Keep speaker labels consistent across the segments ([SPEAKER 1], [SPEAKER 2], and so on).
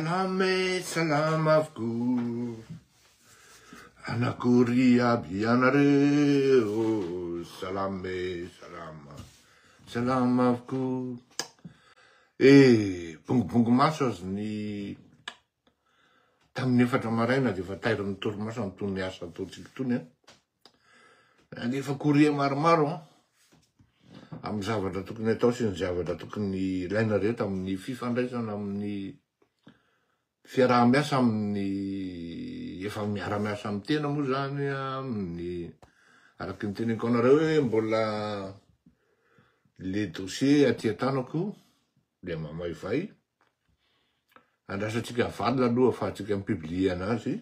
[SPEAKER 1] Salama e, salama avokoa. Anakory aby ianareo. Salama e, salama. Salama avokoa. Eh, bongobongo maso azy ny tamin'ny efatra maraina dia efa tairin'ny torimaso an'itony asa ataontsika itony an. Alefa courrier maromaro an, amin'ny zavatra tokony atao sy ny zavatra tokony ilaina rehetra amin'ny fifandraisana amin'ny fiaraha-miasa amin'ny efa miara-miasa amin'ny tena moa zany amin'ny araky ny teneniko anareo hoe mbola le dossier aty an-tanako le mamaivay andrasantsika valina aloha afahantsika mi-publier anazy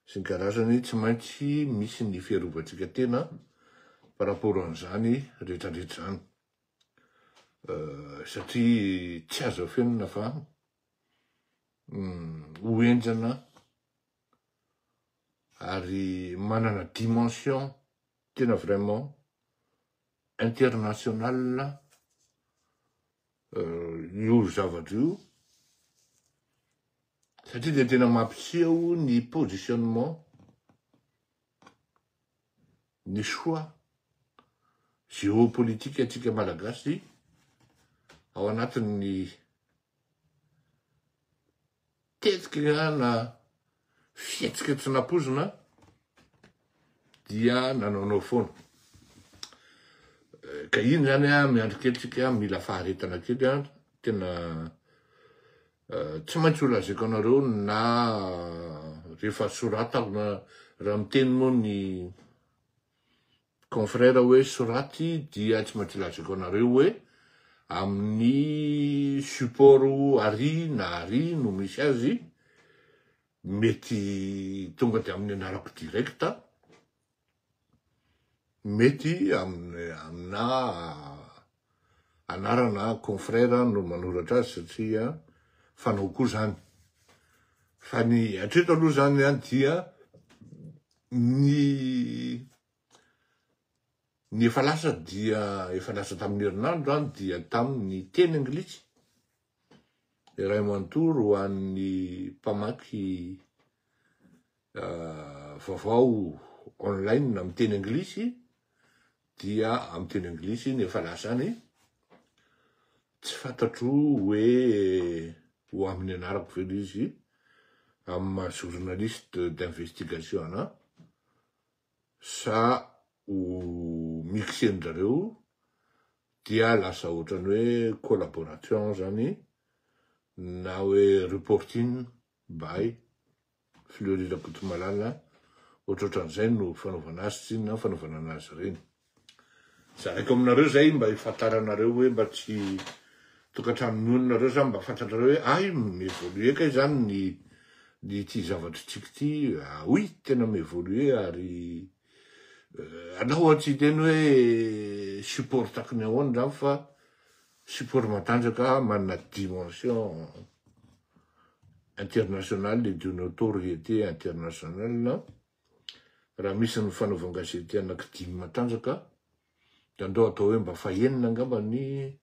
[SPEAKER 1] sy ny karazany, tsy maintsy misy ny fiarovantsika tena par rapport an'izany rehetrarehetra izany satria tsy azo afenina fa ho henjana ary manana dimension tena vraiment international io zavatra io Satria dia tena mampiseho ny positionnement, ny choix géopolitique antsika Malagasy ao anatin'ny tetika na fihetsika tsy nampoizina dia nanaonao foana. Ka iny zany a, miandry kely tsika, mila faharetana kely a, tena Tsy maintsy ho lazaiko anareo na rehefa soratako na raha miteny moa ny confrère hoe soraty dia tsy maintsy lazaiko anareo hoe amin'ny support ary na ary no misy azy, mety tonga dia amin'ny anarako direct, Mety amina anarana confrère no manoratra azy satria fanao koa zany. Fa ny hatreto aloha zany an dia ny ny efa lasa dia efa lasa tamin'ny herinandro zany dia tamin'ny teny anglisy iray manontolo ho an'ny mpamaky Vaovao online amin'ny teny anglisy dia amin'ny teny anglisy iny efa lasa any, tsy fantatro hoe ho amin'ny anarako ve ilay izy amin'ny maha journaliste d'investigation anà sa ho mixen-drareo dia lasa ohatran'ny hoe collaboration zany na hoe reporting by Fleury Rakotomalala, ohatrohatran'izay no fanaovana azy tsinona fanaovana anazy ireny. Zaraiko aminareo zay mba hifantaranareo hoe mba tsy tokantrano mionona reo zany mba fantatrareo hoe ay mi-evoluer kay zany ny ny ity zavatra tsika ity, ah oui tena mi-evoluer ary alao aho tsy hiteny hoe support taky ny ahoana zany fa support matanjaka manana dimension internationale et de notoriété internationale, raha misy ny fanaovan-gazety anaky dimy matanjaka, dia andao atao hoe mba fahenina angamba ny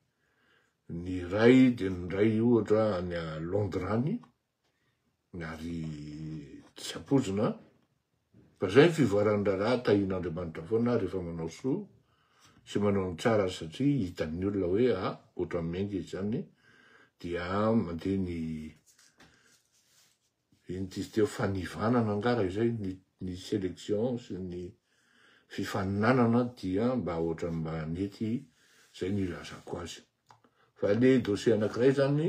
[SPEAKER 1] ny iray dia ny iray ohatra any Londres any, ary tsy ampoizina fa zay ny fivoaran'ny raharaha, tahian'Andriamanitra foana rehefa manao soa sy manao ny tsara satria hitan'ny olona hoe a ohatran'ny miainga izy zany dia mandeha ny ino ty izy teo fanivanana angaha raha izay ny ny sélection sy ny fifaninanana dia mba ohatran'ny mba nety zay ny ilazako azy fa le dossier anankiray zany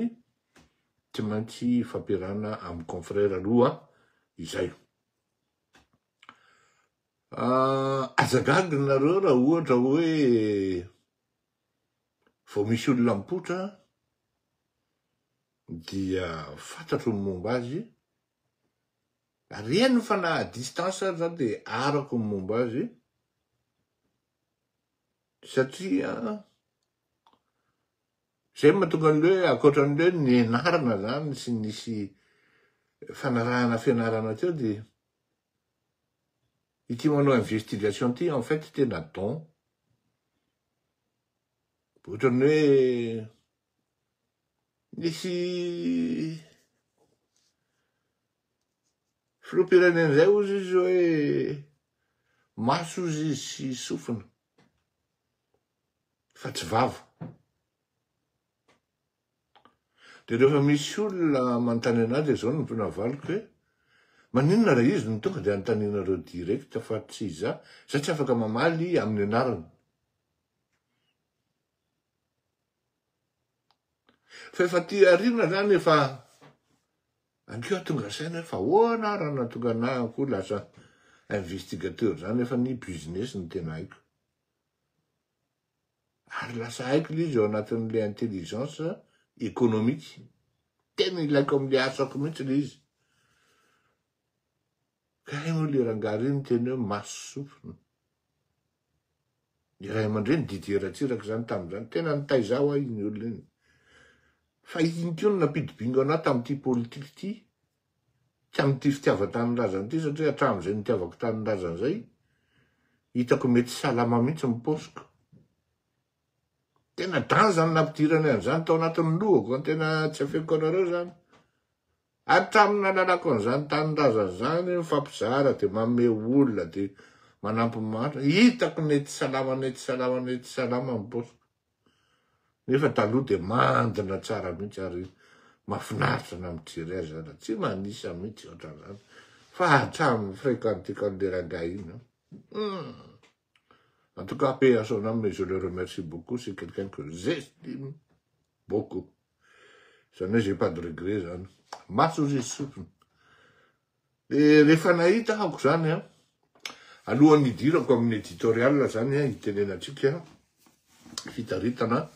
[SPEAKER 1] tsy maintsy fampiarahana amin'ny confrère aloha izay. Aza gaga nareo raha ohatra hoe vao misy olona mipoitra dia fantatro ny momba azy, ary eny fa na à distance ary za dia arako ny momba azy, satria Zay no mahatonga an'le hoe ankoatran'le hoe nianarana zany sy nisy fanarahana fianarana teo dia ity manao investigation ity en fait tena don. Ohatran'ny hoe nisy. Filoham-pirenena izay hozy izy hoe maso hozy izy sy sofina fa tsy vava. Dia rehefa misy olona manontany anah dia izao no navaliko hoe maninona raha izy no tonga dia anontanianareo direct fa tsy izaho, izaho tsy afaka mamaly amin'ny anarany. Fa efa aty aoriana zany efa ankeo aho tonga saina hoe fa ahoana ary raha nahatonga anah koa lasa investigateur zany nefa ny business no tena haiko. Ary lasa haiko le izy ao anatin'le intelligence économique. Tena ilaiko amle asako mihitsy le izy. Ka hay moa le rangahy ry niteny hoe maso sofina. Ny ray aman-dreny Didier Ratsiraka zany tamin'izany. Tena nitaiza aho iny olona iny. Fa iny koa no nampidi-bingo anah tamin'ity politika ity, tsy amin'ity fitiavan-tanindrazana ity satria hatramin'izay nitiavako tanindrazana izay, hitako mety salama mihitsy ny paosiko. Tena dans zany nampidirany an'izany tao anatin'ny lohako an, tena tsy afeniko anareo zany. Hatramin'ny nalalako an'izany tanindrazana izany, mifampizara dia manome olona dia manampy ny mahantra, hitako nety salama nety salama nety salama ny paosiko. Nefa taloha dia mandina tsara mihitsy ary mahafinaritra na mijery azy ara, tsy manisa mihitsy ohatran'izany fa hatramin'ny fréquenteko an'le rangahy iny an. Hum. En tout cas, paix à son âme et je le remercie beaucoup, c'est quelqu'un que j'estime beaucoup. Zany hoe j'ai pas de regret zany. Maso izy sofina. De rehefa nahita ahako zany an, alohan'ny hidirako amin'ny editorial zany an, hitenenantsika fitaritana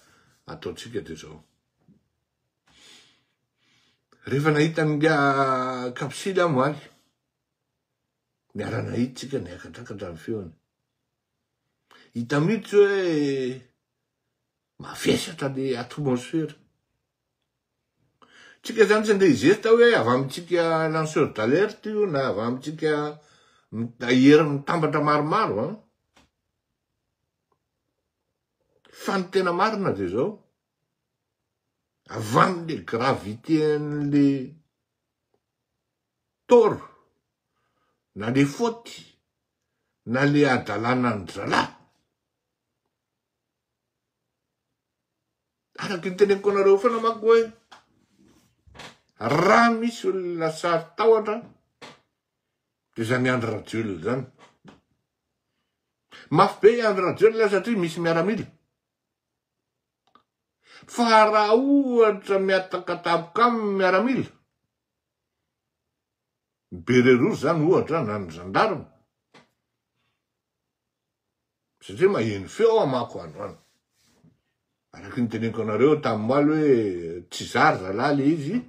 [SPEAKER 1] ataontsika de zao. Rehefa nahita an'inga kapsily aho omaly, niara-nahita tsika niakatrakatra ny feony. Hita mihitsy hoe Mavesatra le atmosphère. Tsika zany tsy andeha hizesta hoe avy amintsika lanceur d'alerte io na avy amintsika hery mitambatra maromaro an. Fa ny tena marina de zao, avy amle gravité an'le tort na le faute na le hadalana ny zalahy. Araky ny teneniko anareo foana manko hoe raha misy olona saro-tahotra de zany Andry Rajoelina zany. Mafy be i Andry Rajoelina satria misy miaramila. Fa raha ohatra miatakatapoka aminy miaramila, ny beret rouge zany ohatra na ny gendarme, Satria maheno feo aho manko androany. Araky ny teneniko anareo tamin'ny omaly hoe tsy zary zalahy le izy,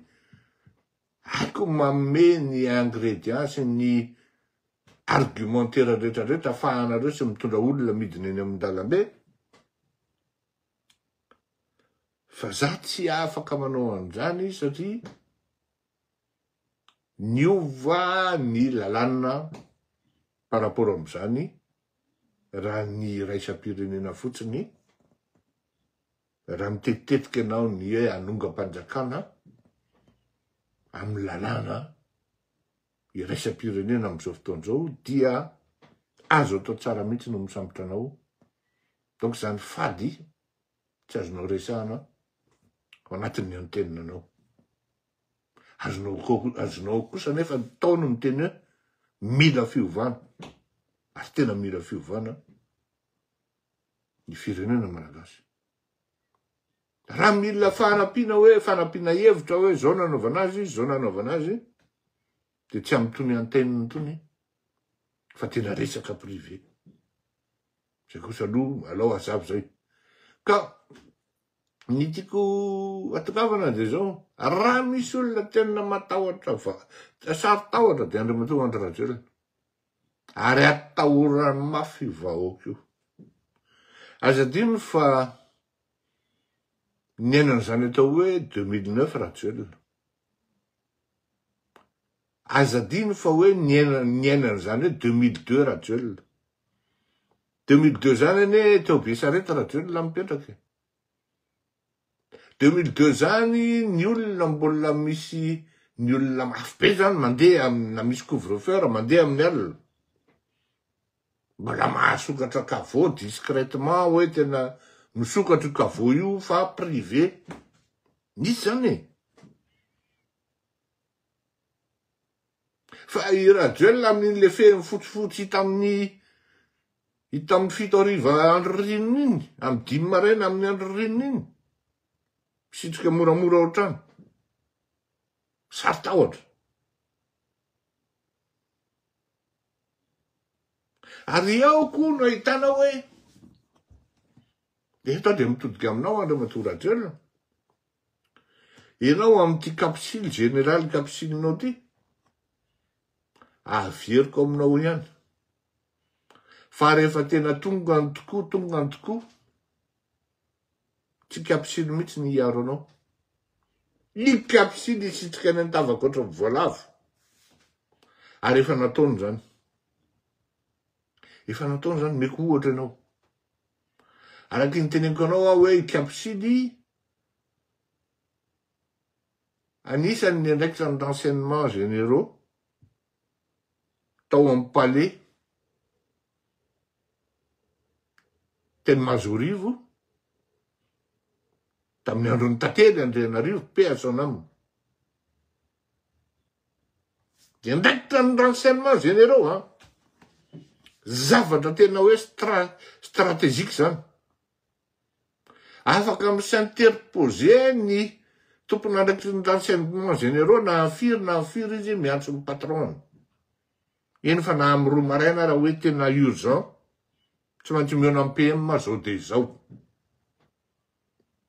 [SPEAKER 1] haiko ny manome ny ingrédients sy ny argumentaire rehetra rehetra afahanareo sy mitondra olona midina eny amin'ny dalambe, fa za tsy afaka manao an'izany satria niova ny lalàna par rapport amin'izany raha ny iraisam-pirenena fotsiny, raha mitetitetika ianao ny hoe hanongam-panjakana amin'ny lalàna iraisam-pirenena amin'izao fotoana izao dia azo atao tsara mihitsy no misambotra anao, donc izany fady tsy azonao resahana ao anatin'ny antenne anao. Azonao azonao kosa nefa ny tao no miteny hoe mila fiovana ary tena mila fiovana ny firenena malagasy. Raha mila fanampiana hoe fanampiana hevitra hoe zao nanaovana azy, zao nanaovana azy, de tsy amin'itony antenne itony fa tena resaka privé. Zay kosa aloha alao hazava zay. Ka Ny tiako atongavana dia izao, raha misy olona tena matahotra va, saro-tahotra dia Andriamatoa Andry Rajoelina. Ary atahorany mafy io vahoaka io. Aza adino fa niainan'izany atao hoe 2009 Rajoelina. Aza adino fa hoe niainan'izany hoe 2002 Rajoelina. 2002 zany anie teo Besarety Rajoelina mipetraka e. 2002 zany ny olona mbola misy ny olona mafy be zany mandeha na misy couvre feu mandeha amin'ny alina. Mbola mahasokatra caveau discrètement hoe tena misokatra io caveau io fa privé. Misy zany e. Fa i Rajoelina amin'iny le fehiny fotsifotsy hita amin'ny hita amin'ny 7 hariva andro ririnina iny, amin'ny 5 maraina amin'ny andro ririnina iny, misitrika moramora ao an-trano. Saro-tahotra. Ary ao koa no ahitana hoe eto aho dia mitodika aminao Andriamatoa Rajoelina. Ianao amin'ity kapsily général kapsilinao ity, averiko aminao ihany. Fa rehefa tena tonga ny tokoa, tonga ny tokoa, tsy kapsily mihitsy ny hiaro anao. Ny kapsily hisitrika any an-tavako ohatran'ny voalavo. Ary efa nataony izany. Efa nataony izany, meko ohatra ianao. Araky ny teneniko anao aho hoe i kapsily Anisan'ny niandraikitra ny renseignements généraux tao amin'ny palais teny Mahazoarivo tamin'ny andron'i Tantely Andrianarivo, paix à son âme. Niandraikitra ny renseignements généraux an. Zavatra tena hoe stratégique zany. Afaka mi-s'interposer ny tompon'andraikitry ny renseignements généraux na firy na firy izy miantso ny patron-ny. Eny fa na amin'ny 2 maraina ara hoe tena urgent, tsy maintsy mihaona amin'ny PM zao dia izao.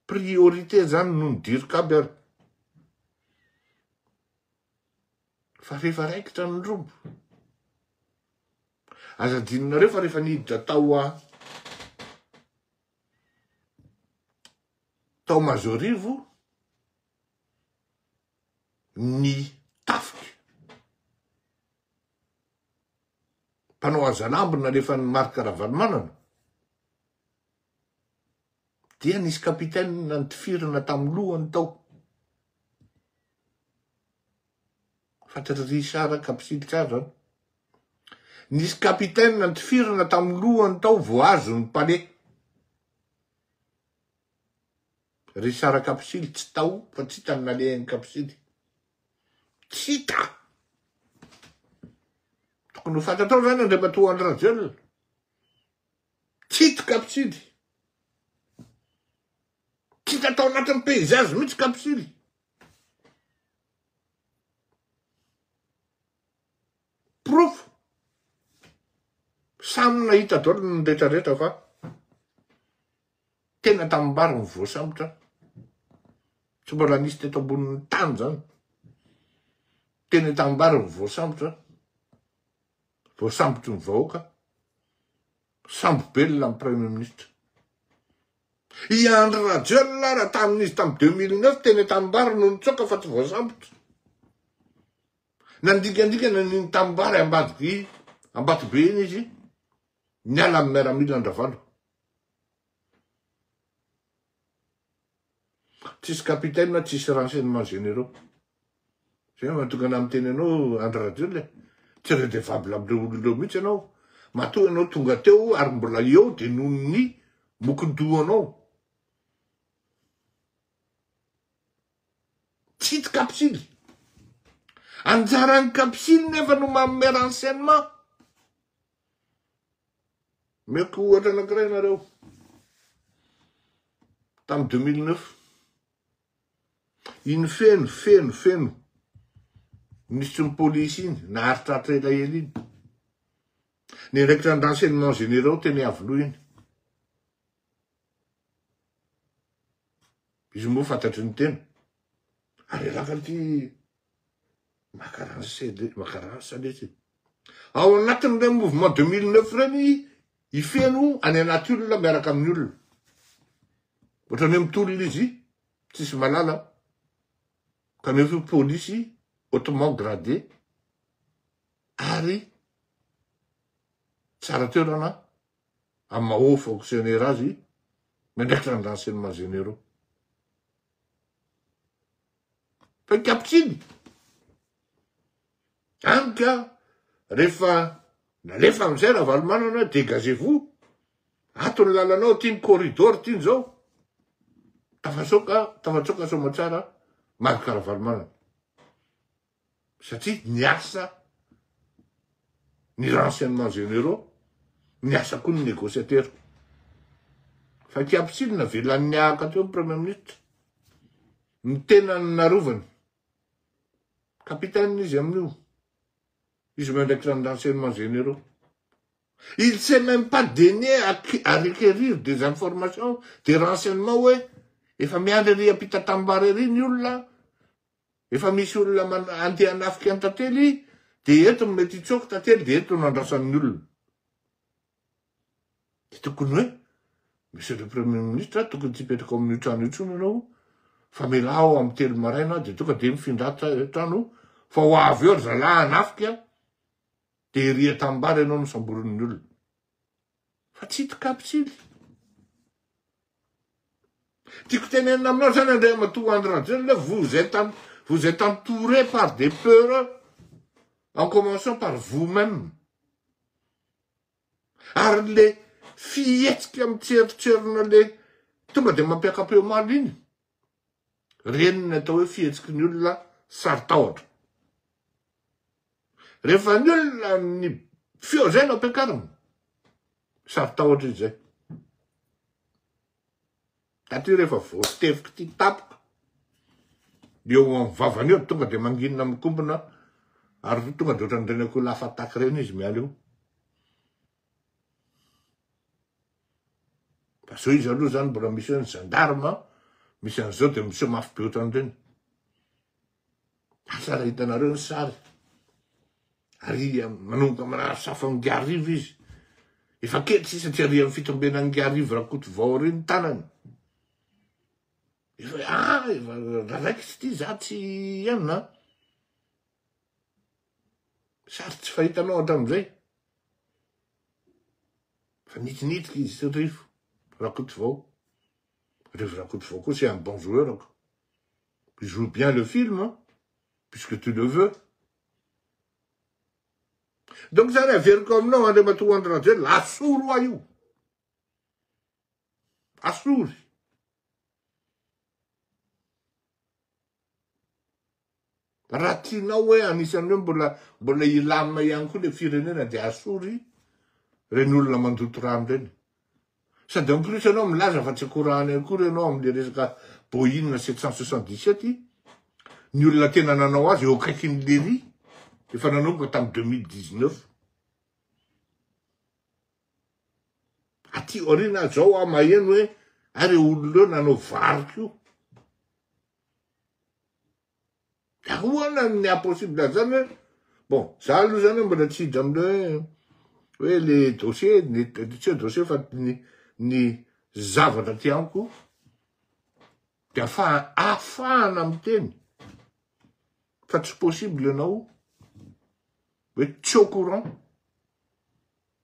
[SPEAKER 1] Priorité zany noho ny dircab ary. Fa rehefa raikitra ny rombo. Aza adinonareo fa rehefa niditra tao a tao Mazoarivo ny tafika mpanao hazalambo nalefan'i Marc Ravalomanana dia nisy capitaine nitifirina tamin'ny lohany tao. Fantatr'i Richard Kapsily tsara zany. Nisy capitaine nitifirina tamin'ny lohany tao vao azo ny palais. Richard Kapsily tsy tao fa tsy hita ny nalehan'i Kapsily. Tsy hita! Tokony ho fantatrao zany Andriamatoa Andry Rajoelina. Tsy hita Kapsily. Tsy hita tao anatin'ny paysage mihitsy Kapsily. Porofo. Samy nahita daholo ny retraretra fa tena tanimbary ny voasambotra. Tsy mbola nisy teto ambonin'ny tany zany. Tena tanimbary ny voasambotra. Voasambotry ny vahoaka. Sambo-belona ny premier ministre. I Andry Rajoelina ara tamin'izy tamin'ny 2009 teny an-tanimbary no nitsoaka fa tsy voasambotra. Nandingandingana an'iny tanimbary ambadiky Ambatobe iny izy niala amin'ny miaramila an-dRavalo. Tsisy capitaine, tsisy renseignements généraux. Zay no mahatonga anah miteny anao Andry Rajoelina e. Tsy redevable amin'ireo olona ireo mihitsy ianao. Matoa ianao tonga teo ary mbola eo dia noho ny mokondohanao. Tsy hita kapsily. Anjaran'ny kapsily nefa no manome renseignement. Meko ohatra anankiray nareo. Tamin'ny 2009. Iny feno, feno, feno. Minisitry ny polisy iny, naharitraritra elaela iny. Niandraikitra ny renseignements généraux teny Iavoloha iny. Izy moa fantatry ny tena. Ary araka ity maka renseignement, maka renseignement lesy. Ao anatin'ireny mouvement 2009 ireny i Feno any anaty olona miaraka amin'ny olona. Ohatran'ny hoe mitolona izy, tsisy malala, kanefa io polisy hautement gradé ary tsara toerana amin'ny maha haut fonctionnaire azy miandraikitra ny renseignements généraux. Fa i Kapitsily. Any ka rehefa nalefa amizay Ravalomanana hoe dégagez vous, ato ny lalanao, ty ny corridor, ty ny zao, tafatsoaka, tafatsoaka soamatsara Marc Ravalomanana. Satria niasa ny renseignements généraux, niasa koa ny négociateur. Fa Kiampitsily navelan'ny nihahaka teo ny premier ministre. Ny tenany narovany. Capitaine izy amin'io. Izy miandraikitra ny renseignements généraux. Il s'est même pas daigné à requérir des informations, des renseignements hoe efa miandry ery am-pitatambary ery ny olona, efa misy olona andeha hanafika an'i Tantely, dia eto no mety hitsoaka Tantely, dia eto no andrasan'ny olona. Dia tokony hoe, Monsieur le Premier ministre, tokony tsy hipetraka ao amin'io trano io intsony ianao, fa mialà ao amin'ny telo maraina dia tonga dia mifindrà trano, fa ho avy eo ry zalahy hanafika, dia ery an-tanimbary ianao no samborin'ny olona. Fa tsy hitokampitsily. Tiako tenenina aminao zany Andriamatoa Andry Rajoelina, vous êtes, vous êtes entouré par des peureux, en commençant par vous-même. Ary le fihetsika mitserotserona le tonga de mampiaka-peo omaly iny, reny ny atao hoe fihetsiky ny olona saro-tahotra. Rehefa ny olona ny feo zay no ampiakarina, saro-tahotra izy zay. Taty rehefa voatefiky ty tapoka eo amin'ny vavany eo tonga de manginina mikombona ary tonga de ohatran'ireny akoho lafa-taky ireny izy miala eo. Fa zao izy aloha zany mbola misy hoe ny gendarme misy an'izao de miseho mafy be ohatran'ireny. Asa raha hitanareo ny sary. Ary manomboka manary safo an'Ingarivo izy. Efa kely sisa tsy ary amin'ny fitombenan'Ingarivo Rakotovao ary ny tanany. Efa ah, efa raraikitra ity za tsy anona. Sary tsy fahitanao hatramin'izay. Fa nitinitika izy sy Rivo Rakotovao. Rivo Rakotovao koa c'est un bon joueur ko. Il joue bien le film, hein, puisque tu le veux. Donc zany averiko aminao Andriamatoa Andry Rajoelina, asoro aho io. Asory. Raha tianao hoe anisan'ny hoe mbola mbola hilamina ihany koa le firenena dia asory reny olona mandoto rano reny. Sady en plus ianao milaza fa tsy akorahany akory ianao amin'le resaka Boeing 777, ny olona tena nanao azy eo akaikin'i Lery efa nanomboka tamin'ny 2019. Aty aoriana zao aho maheno hoe ary ireo olona ireo nanao vary koa. Ahoana ny haha-possible an'izany hoe, bon, za aloha zany mbola tsy hiditra amle hoe le dossier, ny, tsy hoe dossier fa ny, ny zavatra aty amiko de afaha, afahana miteny fa tsy possible ianao hoe tsy au courant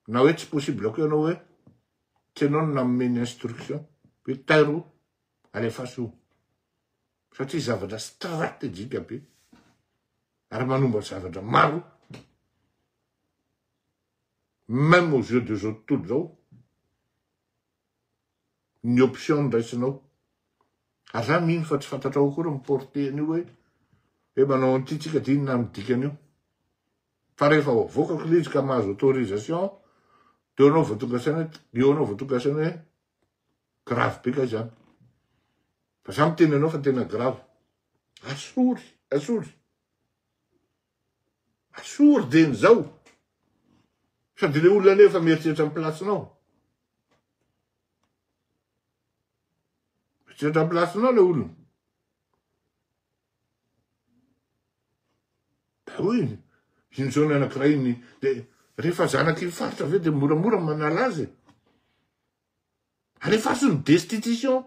[SPEAKER 1] na hoe tsy possible koa ianao hoe tsy ianao no nanome ny instruction hoe tairo alefaso io. Satria zavatra stratégique be ary manomba zavatra maro même aux yeux de zao tontolo zao ny option ndraisinao. Ary za mino fa tsy fantatrao akory ny portée an'io hoe hoe manao an'ity tsika de inona ny dikan'io. Fa rehefa avoakako le izy ka mahazo autorisation de eo anao vao tonga saina hoe eo anao vao tonga saina hoe grave be kay zany. Fa za miteny anao fa tena grave. Asory, asory. Asory deny zao. Sady le olona anie efa mieritreritra ny place-nao. Mieritreritra ny place-nao le olona. Da hoy iny zao ny anankiray iny de rehefa zanaky ny faritra ve de moramora manala azy. Alefaso ny destitution.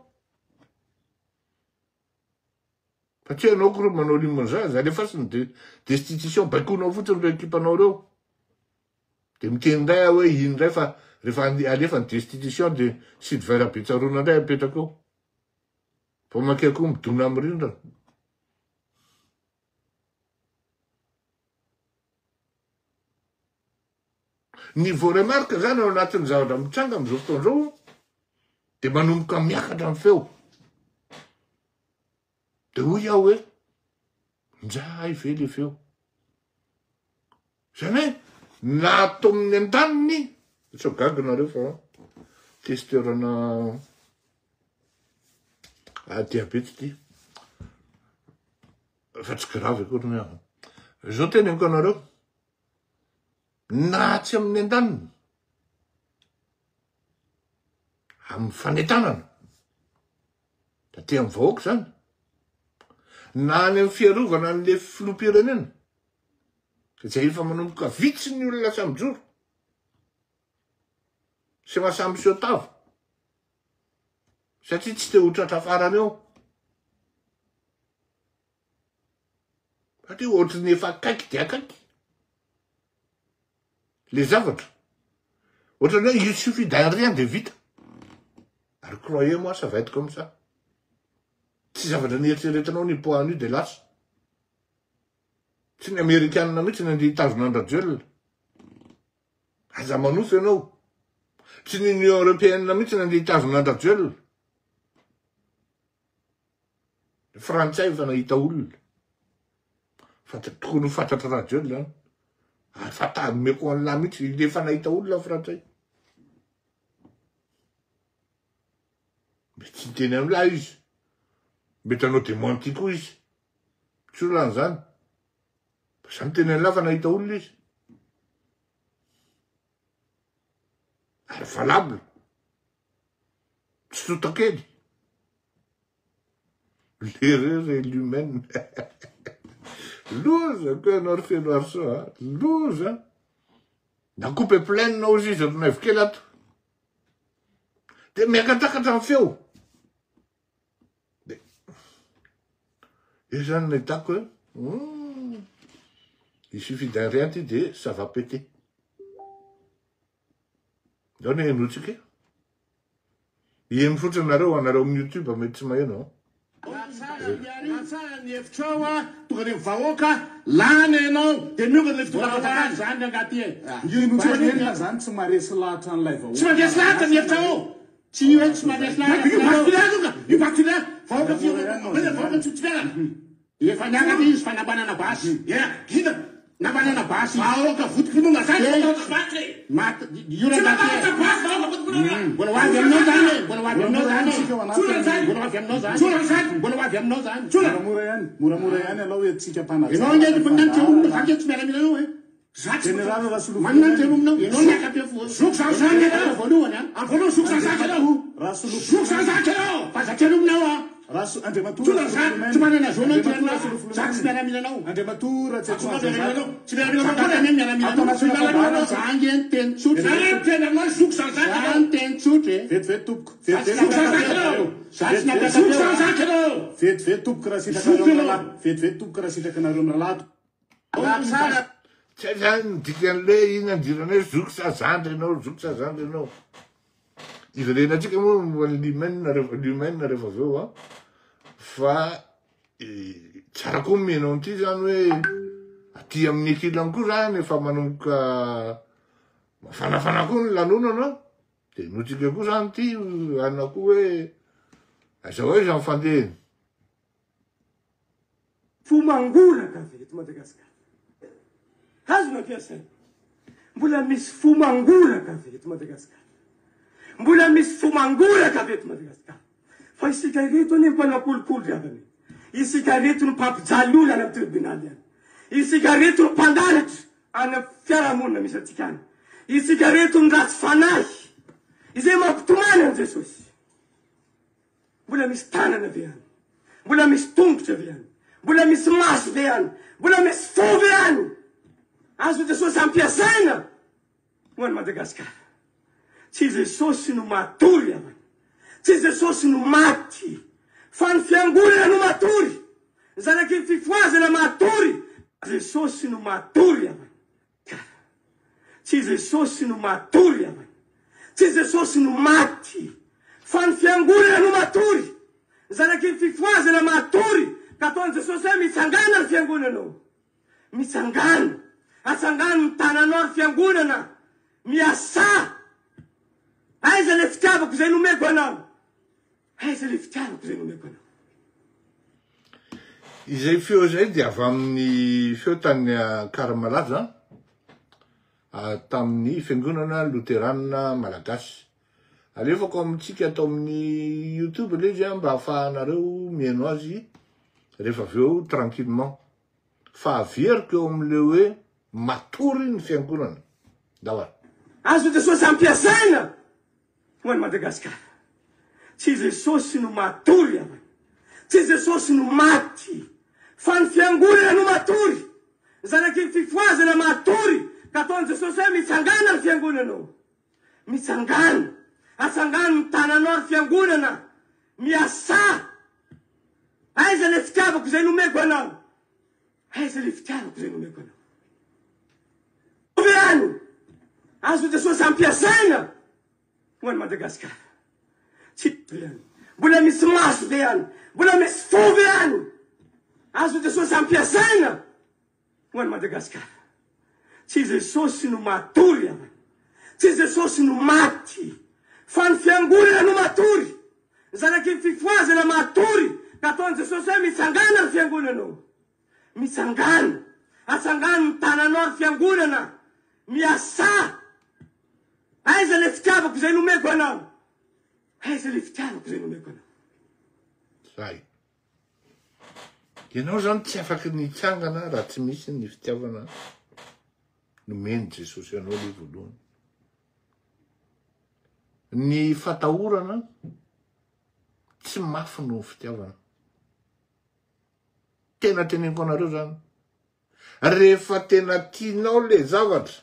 [SPEAKER 1] Fa tsy ianao akory manao limogeage, alefaso ny destitution, baikoinao fotsiny ireo ekipanao ireo. De miteny indray aho hoe iny indray fa rehefa alefa ny destitution de Sylvain Rabetsaroana indray apetraka eo. Vao mainka koa midona amin'ny rindrina. Ny voaremarque zany ao anatin'ny zavatra mitranga amin'izao fotoana izao de manomboka miakatra ny feo. De hoy aho hoe, njay ve le feo? Zany hoe na ato amin'ny andaniny, sao gaga nareo fa testeur-na diabeta ity. Fa tsy grave akory ny ahy. Zao teneniko anareo, na tsy amin'ny andaniny, amin'ny fanentanana, taty amin'ny vahoaka zany, na any amin'ny fiarovana an'le filoham-pirenena, izay efa manomboka vitsy ny olona samy mijoro, sy maha samy miseho tava, satria tsy te ho tratra farany eo. Satria ohatry ny efa akaiky dia akaiky le zavatra. Ohatran'ny hoe il suffit d'un rien de vita. Ary croyez moi ça va être comme ça. Tsy zavatra nieritreretinao ny poids an'io de lasa. Tsy ny amerikanina mihitsy ny andeha hitazona an-dRajoelina. Aza manofy ianao. Tsy ny Union Européenne mihitsy ny andeha hitazona an-dRajoelina. Ny frantsay efa nahita olona. Fa tokony ho fantatry Rajoelina zany. Ary fanta omeko an'lah mihitsy, il efa nahita olona ny frantsay. Mety tsy niteny amin'lah izy. Mety hanao démenti koa izy. Tsy olana zany. Fa za miteny an'lah fa nahita olona izy. Ary valable. Tsy totakely. L'erreur est l'humaine. Loza koa ianao ry Fenoarisoa a. Loza. Na coupe pleine hozy izy ry Naivo kely ato. Dia miakatrakatra ny feo. Dia io zany no hitako hoe hmm, il suffit d'un rien ty dia ça va péter. Ndao ny henotsika e. Heno fotsiny nareo, anareo amin'ny youtube mety tsy maheno an.
[SPEAKER 2] Raha tsara ny hevitrao a, tonga de vahoaka lany enao de miongana le fitondrana fanjakana.
[SPEAKER 3] Zany rangahy ty e. Ino zany tsy maharesy lahatra an'ilay vahoaka.
[SPEAKER 2] Tsy mandresy lahatra ny hevitrao ao. Tsy hoe tsy mandresy lahatra. Io bascule tonga, io bascule vahoaka tsy vahoaka tsy mitsiperana. Efa niakatra izy fa nambanana basy. Ea, gina. Nambanana basy izy. Vahoaka votom-pinoana zany tsy matahotra basy e. Maty io Tsy matahotra basy vahoaka votom-pinoana. Mbola ho avy aminao zany e. Mbola ho avy aminao zany e. Tsora zany. Mbola ho avy aminao zany. Tsora zany. Mbola ho avy aminao zany. Tsora.
[SPEAKER 3] Moramora ihany. Moramora ihany alao etsika mpanaja.
[SPEAKER 2] Enao nge ny olona zany tsy miaramila io e.
[SPEAKER 3] Général Rasolofo.
[SPEAKER 2] Manana ny telominao. Ianao niaka-pefo. Zoky zany zany ianao voalohany a. Amin'ny voalohany zoky zany zany ianao.
[SPEAKER 3] Rasolofo.
[SPEAKER 2] Zoky zany zany ianao. Fa aza telominao a.
[SPEAKER 3] Raso Andriamatoa
[SPEAKER 2] Tsotra zany. Tsy manana zo anao ity anao. Za tsy miaramila anao.
[SPEAKER 3] Andriamatoa Ratsiatsoanjaka.
[SPEAKER 2] Tsy miaramila anao koa anie miaramila anao. Tsy miaramila anao. Za ange ny teny tsotra. Za ny teny anao zoky zany zany ianao. Za ny teny tsotra e.
[SPEAKER 3] Vetivety tompoko.
[SPEAKER 2] Vetivety zoky zany zany ianao. Za tsy nampiasa Zoky zany zany ianao.
[SPEAKER 3] Vetivety tompoko raha sitrakareo mirahalahy. Vetivety tompoko raha sitrakanareo mirahalahy.
[SPEAKER 1] Tsy hay zany ny dikan'le iny andirana hoe zoky sa zandry ianao, zoky sa zandry ianao. Iverenantsika moa momba ny l'hymen rehefa l'hymen rehefa avy eo an, fa tsara koa ny mihaino an'ity zany hoe aty amin'ny ankilany koa zany efa manomboka mafanafana koa ny lanonana, de henointsika koa zany ity anona koa hoe aiza ho aiza ny fandehany.
[SPEAKER 4] Fo mangoraka ve eto Madagasikara? Azo nampiasaina. Mbola misy fo mangoraka ve eto Madagasikara? Mbola misy fo mangoraka ve eto Madagasikara? Fa isika ireto anie mpanao kolikoly ry havana e. Isika ireto no mpampijaly olona any amin'ny tribonaly any. Isika ireto no mpangalatra any amin'ny fiarahamonina misy antsika any. Isika ireto no ratsy fanahy izay mampitomany an'i Jesosy. Mbola misy tanana ve any? Mbola misy tongotra ve any? Mbola misy maso ve any? Mbola misy fo ve any? Azon'i Jesosy ampiasaina ho an'i Madagasikara. Tsy Jesosy no matory havana. Tsy Jesosy no maty. Fa ny fiangonana no matory. Ny zanaky ny fifohazana matory. Jesosy no matory havana. Tsy Jesosy no matory havana. Tsy Jesosy no maty. Fa ny fiangonana no matory. Ny zanaky ny fifohazana matory. Ka ataon'i Jesosy hoe mitsangàna ry fiangonana ô. Mitsangàna. Atsangano ny tananao ry fiangonana. Miasà! Aiza le fitiavako izay nomeko anao? Aiza le fitiavako izay nomeko anao?
[SPEAKER 1] Izay feo izay dia avy amin'ny feo tany Ankaramalaza tamin'ny Fiangonana Loterana Malagasy. Alefako amintsika ato amin'ny YouTube ilay izy mba ahafahanareo mihaino azy rehefa avy eo tranquillement. Fa averiko eo amin'ilay hoe matory ny fiangonana. Ndao ary.
[SPEAKER 4] Azo Jesosy ampiasaina ho an'i Madagasikara. Tsy Jesosy no matory havana. Tsy Jesosy no maty. Fa ny fiangonana no matory. Ny zanaky ny fifohazana matory. Ka ataon'i Jesosy hoe mitsangàna ry fiangonana ô. Mitsangàna. Atsangano ny tananao ry fiangonana. Miasà. Aiza le fitiavako izay nomeko anao? Aiza le fitiavako izay nomeko anao? Ve any? Azo Jesosy ampiasaina ho an'i Madagasikara. Tsy ve any? Mbola misy maso ve any? Mbola misy fo ve any? Azo Jesosy ampiasaina ho an'i Madagasikara. Tsy Jesosy no matory havana. Tsy Jesosy no maty. Fa ny fiangonana no matory. Ny zanaky ny fifohazana matory. Ka ataon'i Jesosy hoe mitsangàna ry fiangonana ô. Mitsangàna. Atsangano ny tananao ry fiangonana. Miasà. Aiza le fitiavako izay nomeko anao? Aiza le fitiavako izay nomeko anao?
[SPEAKER 1] Zay. Ianao zany tsy afaky ny hitsangana raha tsy misy ny fitiavana nomen'i Jesosy anao aloha voalohany. Ny fatahorana tsy mafy noho ny fitiavana. Tena teneniko anareo zany. Rehefa tena tianao le zavatra,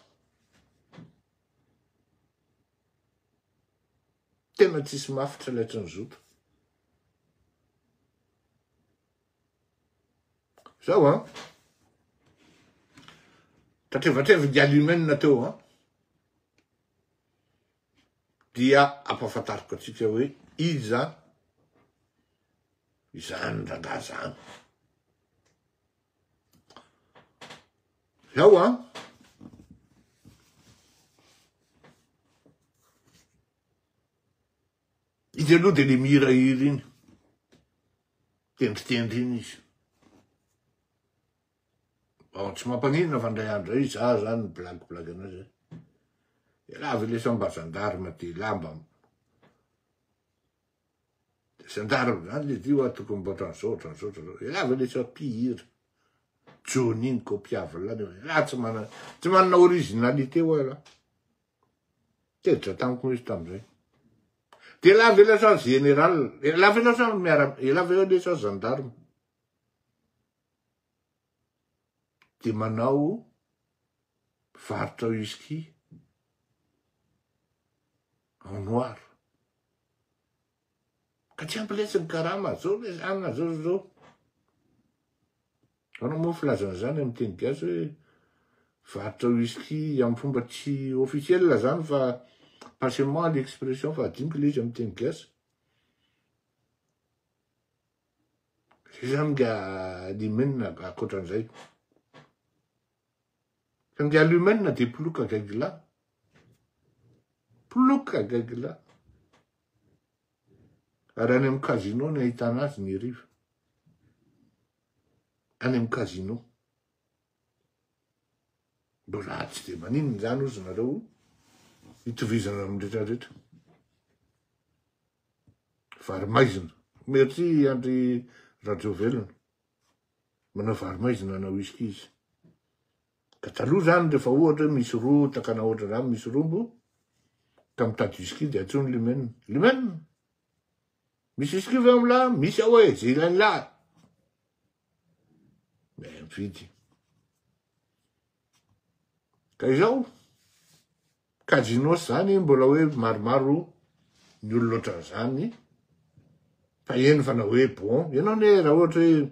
[SPEAKER 1] tena tsisy mafy tsy laitry ny zoto. Zao an. Tratrevatreva ny alumène teo an. Dia ampahafantariko antsika hoe iza izany rangahy zany. Zao an. Izy aloha dia le mihirahira iny. Tendritendry iny izy. Bon, tsy mampaninona fa ndray andro zay za zany blague blague anazy. Elah ve lesa mba gendarme ty lamba. Gendarme zany le ty oa tokony mba ohatran'izao ohatran'izao ohatran'izao. Elah ve lesa mpihira. Johnny ny copiable lany. Elah tsy manana tsy manana originalité oa elah. Tezitra tamiko izy tamizay. De elah ve lasa général, elah ve lasa miaramila, elah ve lasa gendarme. De manao varotra whisky en noir. Ka tsy ampy letsy ny karama, zao lesy anona, zao zao zao. Ahoana moa ny filazana izany amin'ny teny gasy hoe varotra whisky amin'ny fomba tsy officiel zany fa passez-moi l'expression fa adinoko ilay izy amin'ny teny gasy. Zay zany nga lumen ankoatran'izay. Fa nga lumen dia piloka gaigilahy. Piloka gaigilahy. Ary any amin'ny casino ny ahitana azy ny hariva. Any amin'ny casino. Mbola tsy dia maninona izany ozy nareo itovizana amin'ny rehetra rehetra. Vary maizina. Merci Andry Rajovelona. Manao vary maizina na whisky izy. Ka taloha zany rehefa ohatra hoe misy rotaka na ohatra zany misy rombo ka mitady whisky de antsoiny lumen. Lumen! Misy whisky ve am lahy? Misy ao e, ze ilain'ny lahy. Mais mividy. Ka izao, casinos zany mbola hoe maromaro ny olona ohatran'izany fa eny fa na hoe bon, ianao anie raha ohatra hoe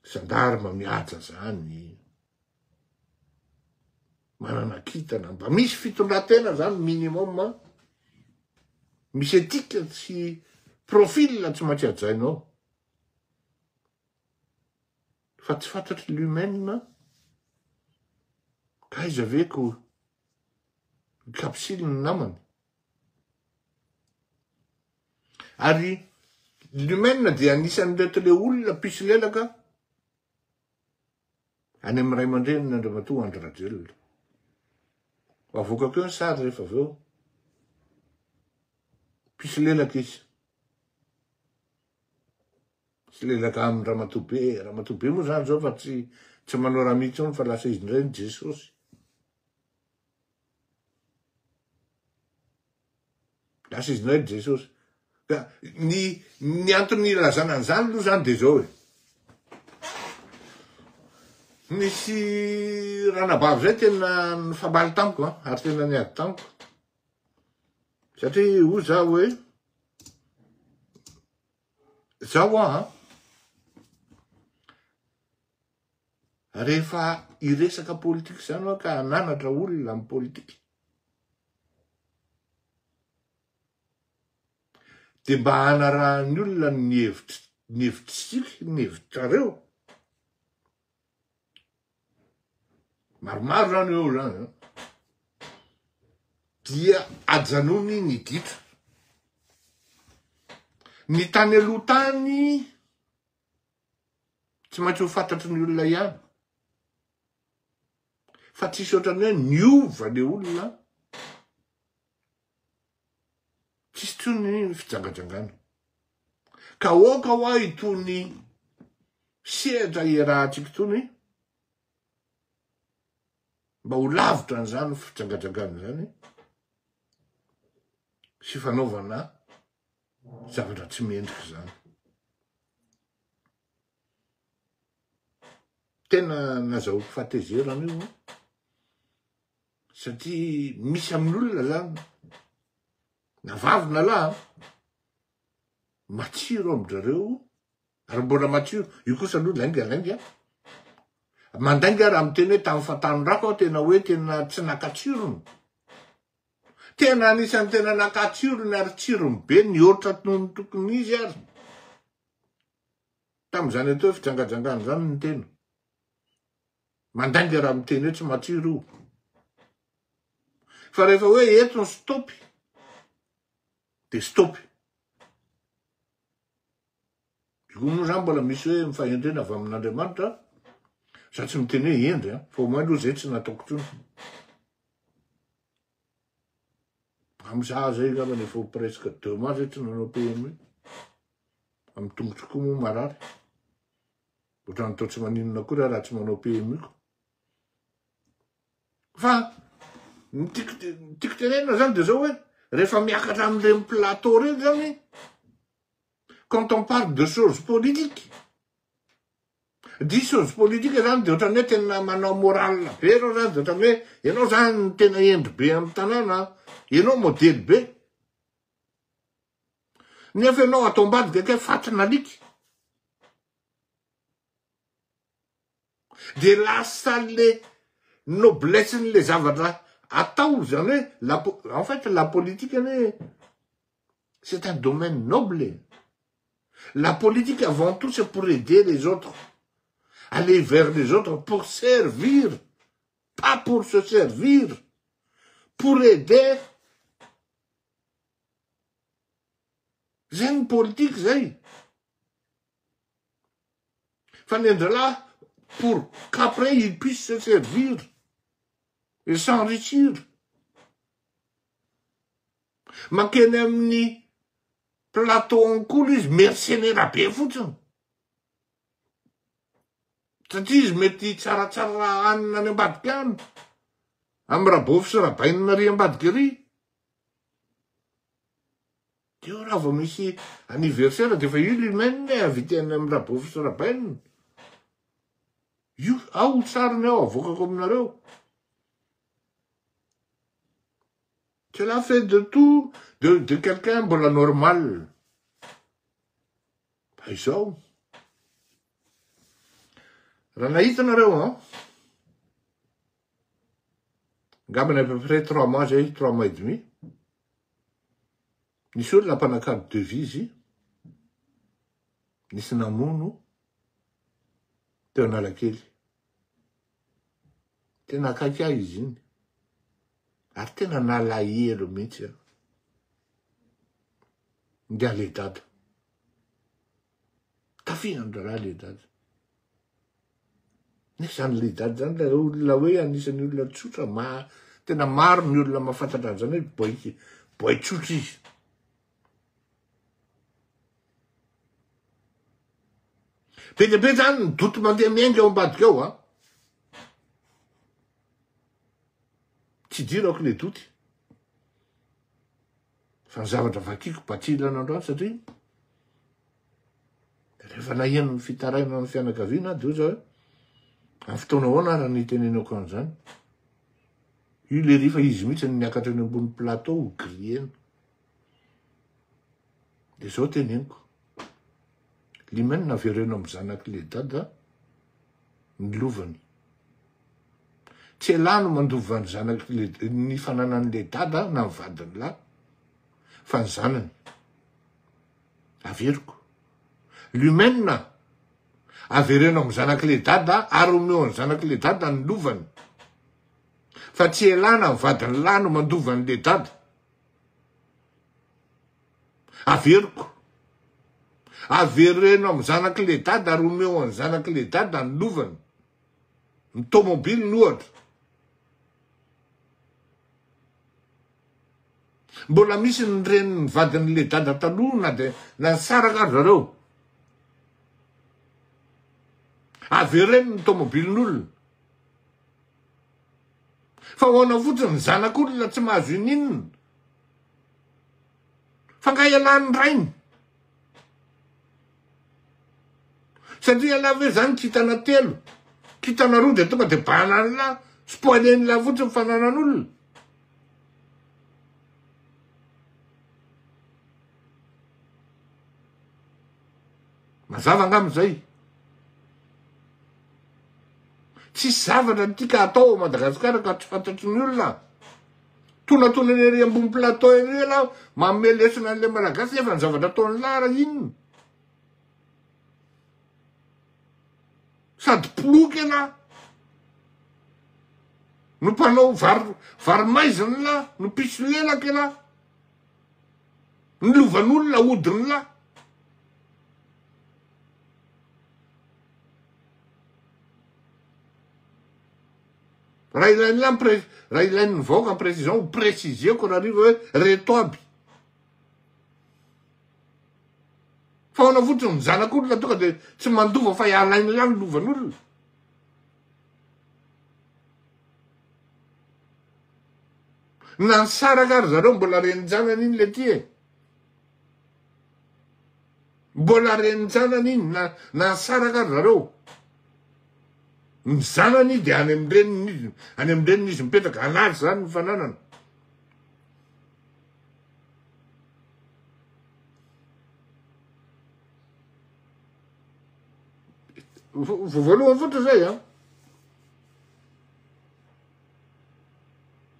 [SPEAKER 1] Gendarme mihaja zany, manana kintana, mba misy fitondratena zany minimum, misy éthique sy profil tsy maintsy hajainao. Fa tsy fantatry l'humaine, ka aiza ve ko. Kapsily ny namany. Ary l'humaine dia anisan'ireto le olona mpisolelaka any amin'ny ray aman-dreniny Andriamatoa Andry Rajoelina. Ho avoakako eo ny sary rehefa avy eo. Mpisolelaka izy. Mpisolelaka amin'ny Ramatoa be. Ramatoa be moa zany zao fa tsy tsy manao raha mihitsy fa lasa izy indray ny Jesosy. Lasa izy indray Jesosy. Ka ny ny antony ilazana an'izany aloha zany de zao e. Nisy ranabavy zay tena nifamaly tamiko an, ary tena niady tamiko. Satria hoy za hoe zaho an Rehefa hiresaka politika izany aho ka hananatra olona amin'ny politika, dia mba hanarahan'ny olona ny hevitry ny hevitr'isika, ny hevitrareo. Maromaro zany eo zany an. Dia ajanony ny ditra. Ny tany aloha tany Tsy maintsy ho fantatry ny olona ihany. Fa tsisy ohatran'ny hoe niova le olona. Tsisy tsony ny fijangajangana. Ka aoka hoa itony sehatra iarahantsika itony mba ho lavitra an'izany fijangajangana izany sy fanaovana zavatra tsy mendrika izany. Tena nazahoako fahatezerana io satria misy amin'olona zany na vavy na lahy matsiro amin-drareo ary mbola matsiro io kosa aloha lainga lainga mandainga raha miteny hoe tamin'ny fahatanorako aho tena hoe tena tsy naka tsirony Tena anisan'ny tena naka tsirony ary tsirony be nihoatra noho ny tokony izy ary. Tamin'izany atao hoe fijangajangana izany ny tena. Mandainga raha miteny hoe tsy matsiro io. Fa rehefa hoe eto ny stop dia stop. Io moa zany mbola misy hoe ny fahendrena avy amin'Andriamanitra. Za tsy miteny hoe hendry an, fa au moins aloha zay tsy nataoko intsony. Amza zay angambany efa ho presque deux mois zay tsy nanao PMU. Amin'ny tongotro koa moa marary. Ohatran'ny toa tsy maninona akory aho raha tsy manao PMU ko. Fa ny tiako tiako tenenina zany de zao hoe rehefa miakatra amin'ireny plateau reny zany quand on parle de choses politiques Di chose politique zany de ohatran'ny hoe tena manao morale be enao zany de ohatran'ny hoe enao zany no tena hendry be amin'ny tanàna, enao modely be. Nefa enao ato ambadika kay fatin'alika. De lasa le noblesse-n'le zavatra atao zany hoe la en fait la politique anie c'est un domaine noble e. La politique avant tout c'est pour aider les autres, aller vers les autres pour servir, pas pour se servir, pour aider. Zay ny politique zay. Fa ny an-dralahy pour qu'après il puisse se servir et s'enrichir. Mankeny amin'ny plateau ankolo izy mercenaire be fotsiny. Satria izy mety tsaratsara hanina any ambadika any. Amin'ny rabofy sy rabainina ary ambadika ary. Teo raha vao misy anniversaire dia efa io l'humaine invité any amin'ny rabofy sy rabainina. Io ao sariny ao avoakako aminareo. Cela fait de tout de, de quelqu'un mbola normal. Fa izao. Raha nahita nareo an, angambany à peu près trois mois zay, trois mois et demi, nisy olona mpanakalo devise, nisy namono teo Analakely. Tena akaiky ahy izy iny. Ary tena nalahelo mihitsy aho. Ingahy Ledada. Tafihan-draharaha Ledada. Nefa zany Ledada zany le olona hoe anisan'ny olona tsotra, ma tena maro ny olona mahafantatra an'izany hoe boy, boy tsotra izy. Be dia be zany ny doute mandeha miainga ao ambadika ao an. Tsy idirako le doute. Fa ny zavatra vakiko batsilana androany satria rehefa naheno ny fitarainana ny fianakaviana de hoy za hoe amin'ny fotoana ahoana ary ny itenenako an'izany. Io le ry fa izy mihitsy no niakatra eny ambony plateau ho grillena. De zao teneniko. Limen avereno amin'ny zanak'i le dada ny lovany. Tsy elah no mandova ny zanak'i le ny fananan'i le dada na ny vadiny lahy fa ny zanany. Averiko. Lumen avereno amin'ny zanak'i le dada ary omeo an'ny zanak'i le dada ny lovany. Fa tsy elah na ny vadiny lahy no mandova an'i le dada. Averiko. Avereno amin'ny zanak'i le dada ary omeo an'ny zanak'i le dada ny lovany. Ny tomobiliny ohatra. Mbola misy ny renin'ny vadin'i le dada taloha na dia na nisaraka ary zareo. Avereno ny tomobilin'olona. Fa ahoana fotsiny ny zanak'olona tsy mahazo ininona. Fa nga ialahy ny rainy? Satria ialahy ve zany kintana telo, kintana roa de tonga de bahanan'lah, spoilen'lah fotsiny fananan'olona. Mazava angamba zay. Tsisy zavatra tika atao ao Madagasikara ka tsy fantatry ny olona. Tonatonana ery ambony plateau ery elah manome lesona an'le malagasy nefa ny zavatra ataon'lah ara inona? Sady poloky elah no mpanao vary vary maizina elah no mpisolelaka elah ny lovan'olona ahodin'lah. Raha ilain'lah ny pré- raha ilain'ny vahoaka ny précision, ho préciser-ko Rahariva hoe reto aby. Fa ahoana fotsiny ny zanak'olona tonga de tsy mandova fa alain'lah ny lovan'olona. Na nisaraka ary zareo mbola renin-janany iny le ty e. Mbola renin-janany iny na na nisaraka ary zareo. Ny zanany dia any amin-dreniny izy, any amin-dreniny izy mipetraka, anazy zany ny fananana. Vao voalohany fotsiny zay an.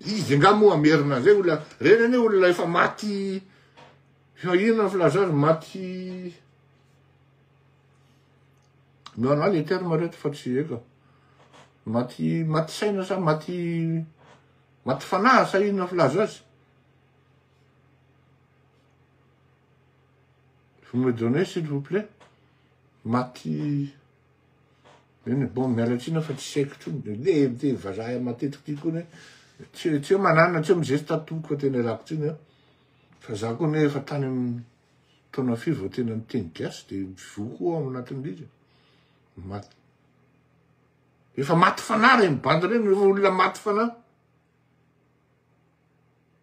[SPEAKER 1] Izy angaha moa hamerina an'izay olona, reny anie olona efa maty, efa inona ny filaza azy, maty, non non le terme reto fa tsy eka, maty, maty saina sa maty, maty fanahy sa inona filaza azy? Vous me donnez s'il vous plaît? Maty. Eny e, bon miala tsiny aho fa tsy haiko intsony, le miteny vazaha matetika ty koa ne, tsy tsy hoe mananina, tsy hoe mizesta tompoko fa tena ialako tsiny an, fa za koa ne efa tany amin'ny taona firy vao tena niteny gasy de mivoa koa ao anatin'le izy, maty, efa maty fanahy reny bandy reny, efa olona maty fanahy,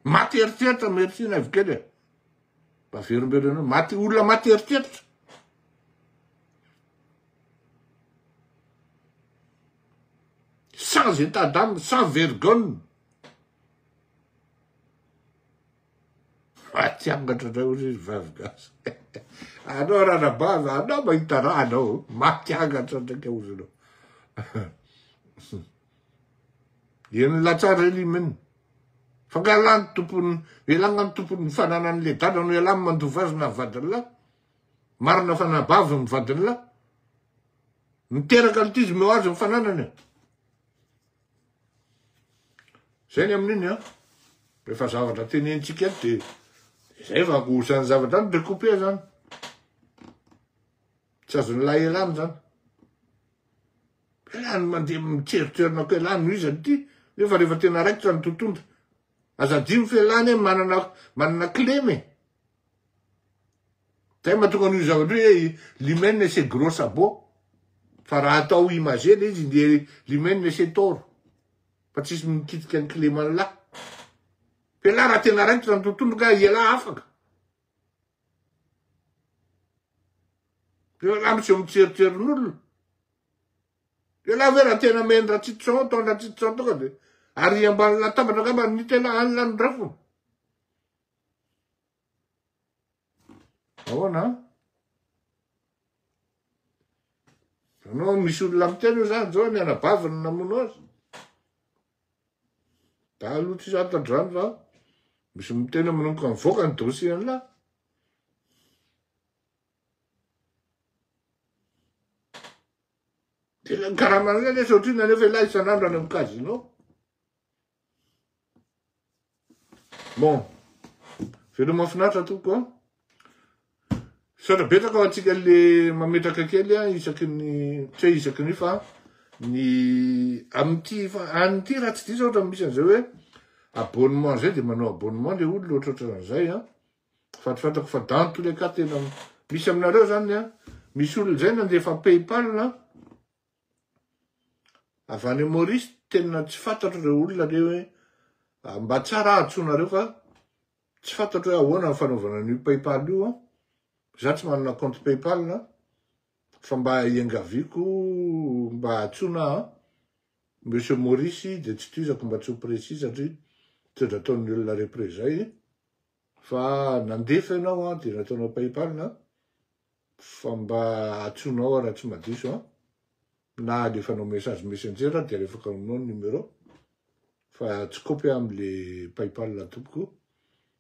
[SPEAKER 1] maty eritreritra, merci Naivo kely e, mba averimbereno, maty, olona maty eritreritra. Sans état d'âme, sans vergogne. Maty angatra indray hozy izy vavy gasy. Anao ranabavy, anao mahita raha anao, maty angatra ndraiky hozy anao. Eny latsara ely imeny. Fa nga lany tompony, elagna ny tompony fananan'le dada no elany mandova azy na vadiny lahy. Marina fa nabavy ny vadiny lahy. Niteraka an'ity izy omeo azy ny fananany. Zay ny amin'iny an. Rehefa zavatra tenenitsika eto de zay fa ohatran'ny zavatra any recouper zany. Tsy azon'ny lahy elany zany. Elany mandeha mitserotrerona ko elany no iza ty nefa rehefa tena raikitra ny tontondra. Aza adino fa elany e manana manana kilema e. Zay mahatonga an'io zavatra io hoe l'hymen et ses gros sabots. Fa raha atao imagé le izy dia l'hymen et ses torts. Fa tsisy mikitika ny kileman'lah. Fa elah raha tena raikitra ny tontolo ka elah afaka. Elah miseho mitserotserin'olona. Elah ve raha tena meny ratsitson ataony ratsitson tonga dia ary ambany latabatra angamba ny tena alina ny rafony. Ahoana? Anao misy olona miteny io zany zao ny anabaviny namono azy. Da aloha tsy fantatro zany fa misy miteny manomboka mivoaka ny dossier an'lah. Tena ny karaman'lah nefa ohatr'inona nefa elah isan'andro any amin'ny casino. Bon, veloma mahafinaritra tompoko a. Misaotra betsaka ho antsika le mametraka kely a isaky ny tsy hoe isaky ny fa ny amin'ity fa an'ity raha tsy diso ohatra misy an'izay hoe abonnement zay de manao abonnement le olona ohatrohatran'izay a. Fantafantako fa dans tous les cas tena misy aminareo zany a, misy olona zay nandefa paypal a. Avy any Maurice tena tsy fantatro ireo olona ireo hoe mba tsara antsoinareo fa tsy fantatro hoe ahoana ny fanaovana an'io PayPal io an. Za tsy manana compte PayPal fa mba iangaviako mba antsoina an. Monsieur Maurice dia tsy tohizako mba tsy ho précis satria tsy ohatra ataon'ny olona représailles fa nandefa ianao an dia nataonao PayPal Fa mba antsoinao aho raha tsy madiso an! Na alefanao message messenger dia alefako aminao ny numéro fa tsy kopy aho amle paypal tompoko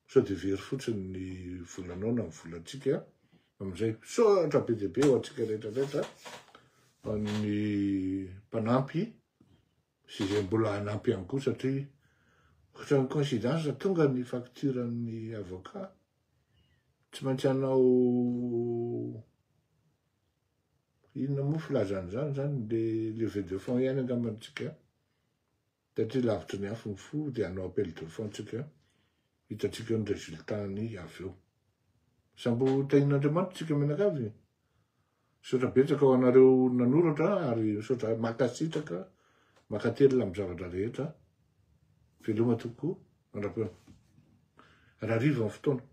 [SPEAKER 1] sao dia very fotsiny ny volanao na ny volantsika amizay. Misaotra be dia be ho antsika rehetra rehetra ny mpanampy sy izay mbola hanampy ihany koa satria ohatran'ny coïncidence tonga ny facture ny avocat Tsy maintsy hanao inona moa filazana izany zany le levée de fonds ihany angamba tsika satria lavitry ny afo ny fo dia hanao appel de fonds tsika hitantsika eo ny résultat-ny avy eo. Sambo tahin'Andriamanitra tsika mianakavy. Misaotra betsaka ho anareo nanoratra ary misaotra mankasitraka mankatelina amin'ny zavatra rehetra. Veloma tompoko mandra-peo. Rahariva ny fotoana.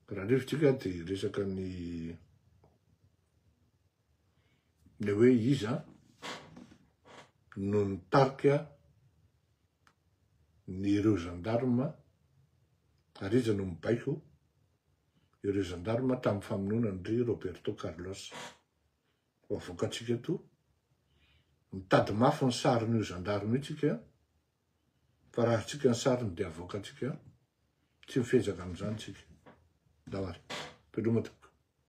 [SPEAKER 1] Rahariva tsika dia hiresaka ny le hoe iza no nitarika ny ireo gendarme ary iza no mibaiko ireo gendarme tamin'ny famonoana an-dry Roberto Carlos. Ho avoakantsika eto, mitady mafy ny sarin'io gendarme io tsika, fa raha azontsika ny sariny dia avoakantsika, tsy mifezaka amin'izany tsika. Ndao ary. Veloma tompoko.